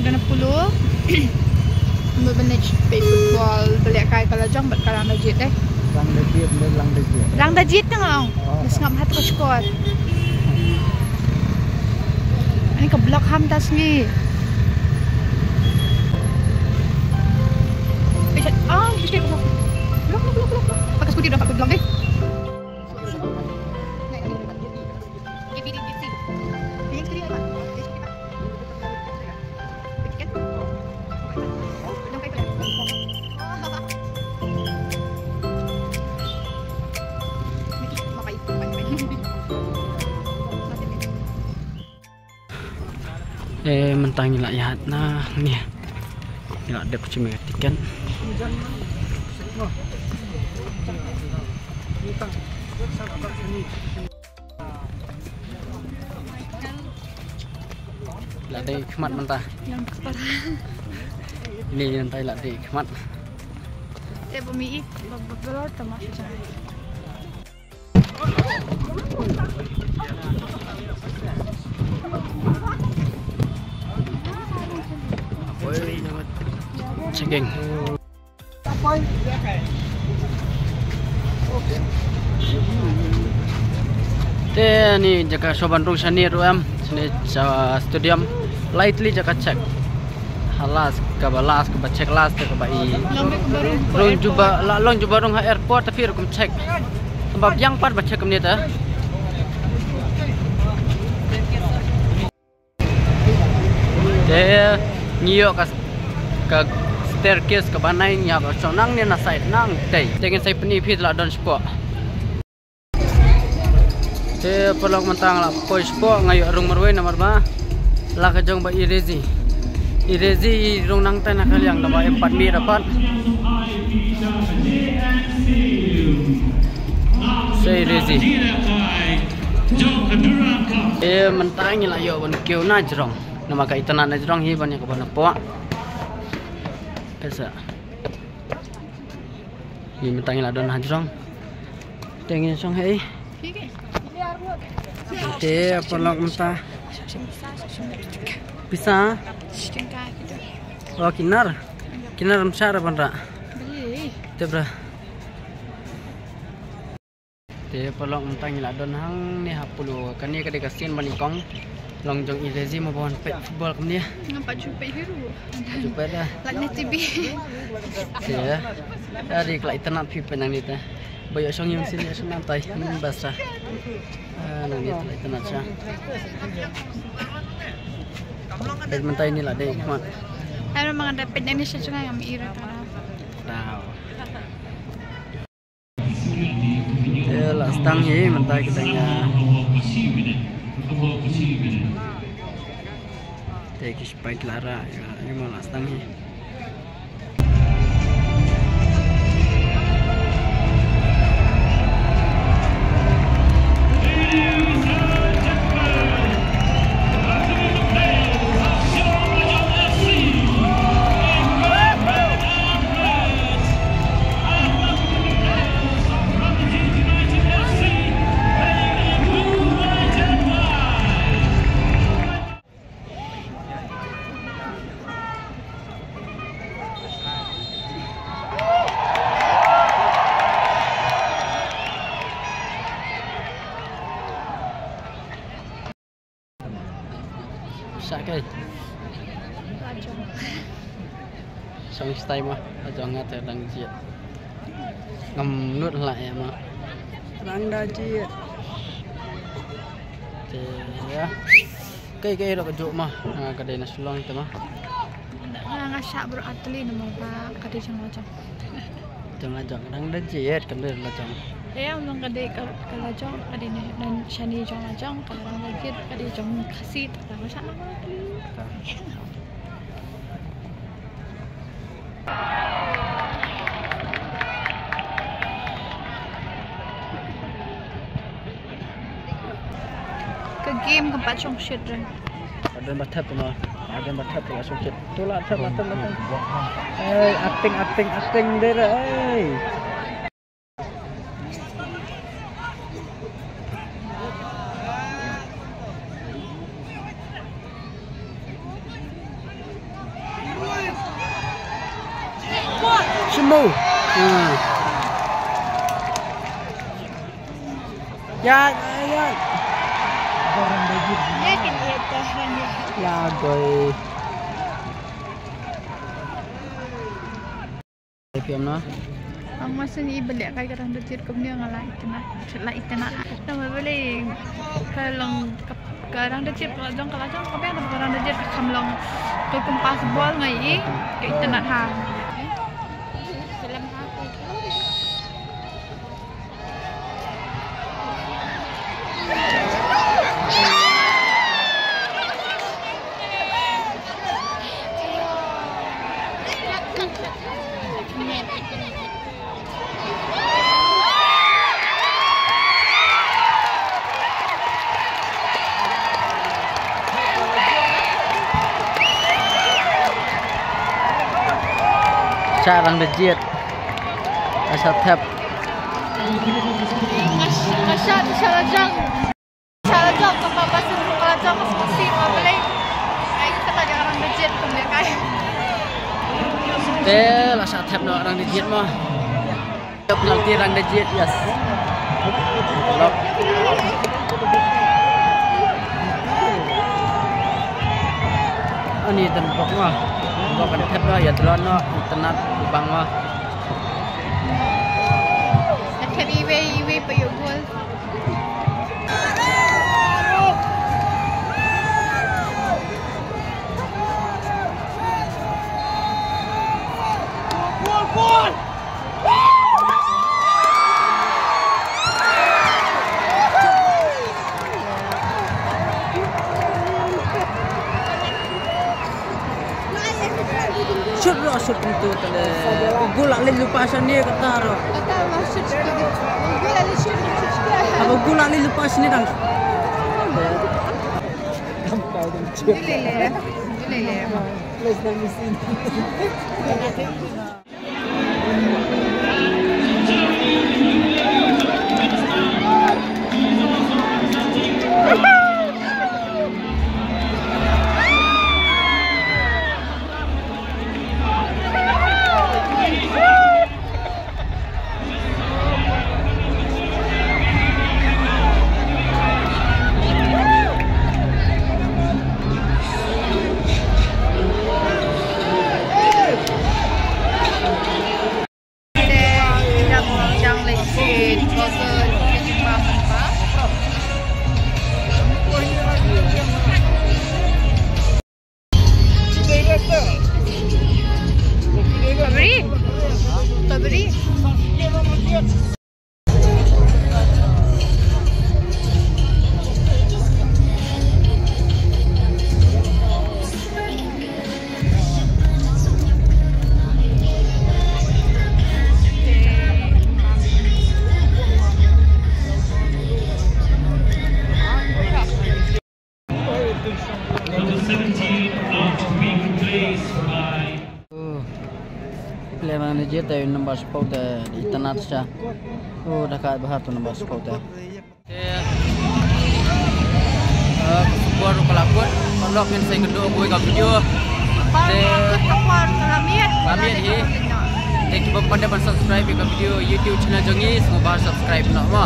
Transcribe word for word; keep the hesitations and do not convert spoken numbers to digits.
Dana pulu. Mut ban leit peit football, ba leh kai ka la jong bad ka rang da jied eh. Rang da jied, ne rang da jied. Rang da jied tang ong. Oh. Da sngap hat ka score. Ani ka block ham ta sngi. Peit shat, ah, peit shat. Block, block, block, block. Pakai scooty dah, pakai block deh. Eh, mynta ngi la ïaid na ngi. Ngi la dep sha tiket. La dei khmat mynta. Ni mynta la dei khmat. Te ba mi i ba ba ba ta ma. Checking. Te ni jaka shoban rung shani ruam, shani sa stadium. Lightly jaka check. Halas kaba last kaba check last kaba i. Long juba la long juba rung ha airport tapi rukum check. Kaba biang pat ba check kumni ta. Te ngi ïoh ka, ka staircase kaba nine ïa ka shong nang ne na side nang tei. Te ngin sa pyni phi la don shapoh. Te paralok mynta nga la poi shapoh nga ïoh rung marwei namar ba la ka jong ba i Rezi. I Rezi i rung nang tei na ka liang da ba em pat mi da pat. Sa i Rezi. Eh, mynta ngi la ïoh ban kiew na jrong. Namar ka itynnad na jrong hi ban ïa ka ban na poh. Pesa. Hi mynta ngi la don ha jrong. Te ngi shong hi. Te paralok mynta. Pisa. Oh, kinar. Kinar ram sara ban ra. Te bra. Te paralok mynta ngi la don hangne ha Polo. Kane ka dei ka sien ba nyngkong long jong i Rezi mo ban peit football kumne. Ngam pat ju peit hi ruh. Pat ju peit da. Lane T V. Te. Ari ka la itynnad phi peit nangne te. Ba ïoh shong ïa mynsiem ïoh shong namtai. Hmm, basa. Ah, nangne te la itynnad sha. Peit mynta ine la dei khmat. Ai ma nga da peit nangne sha jngai ngam i ra ta. Tau. Te la sdang hi mynta kita ïa. Te ki sipai ki la rah ïa, ïa ma la sdang hi. Sa kai. Song stai ma, la jong nga te dang jied. Ngam nud la ïa ma. Dang da jied. Te ïa. Kai kai ro ka juk ma. Nga ka dei na Shillong te ma. Nga nga shah bro atli na ma ba ka dei jong la jong. Jong la jong dang da jied kan dei la jong. Ïa long ka dei ka, ka la jong ka dei na shani jong la jong ka dang da jied ka dei jong Khasi ta nga shah na ma atli. Ka game ka pat shong shit ren. Aden ba thep ma. Aden ba thep la shong shit. Tu la thep la thep la thep. Hey, acting acting acting dei re. Hey. Oh. Hmm. Ya, ya. Ya, goi. Ai phi ong na? Ang masa ni i ba leh kai ka rang da jied kumne nga la itynnad, la itynnad. Namar balei ka long ka, ka rang da jied ka la jong, ka la jong ka biang, ka rang da jied ka kham long ka kumpas bol, nga i ka itynnad ha. Film ha. Shah rang da jied. Ka shah thep. Ka shah, ka shah la jong. Ka shah la jong, ka pa ba shu ka la jong, ka shu si ma balei. Ai, ka ta jong rang da jied, kumne kai. Te la shah thep noh rang da jied mo. Penalti rang da jied, yes. Block. Ani ten bok mo. Bok kan thep noh, ïa tlot noh, itynnad bang mo. Thep iwei, iwei pa ïoh gol. Shoot ruh shoot kumtu tale. U gol la leit lypa shane kata ruh. Kata ruh shoot. U gol la leit shoot, shoot. Haba u gol la leit lypa shane dang. Gol lele. Gol lele. Strawberry? Strawberry? Number seventeen, out of weak place by Player manager te number spot te itynnad sha. Oh, da ka bahar tu number spot te. Te, eh, ka sukor ka la kut, paralok ngin sa ïakynduh kawei ka video. Te, ka la miet hi. Te kiba ym pat dep ban subscribe ïa ka video YouTube channel jong ngi, sngewbha subscribe noh mo.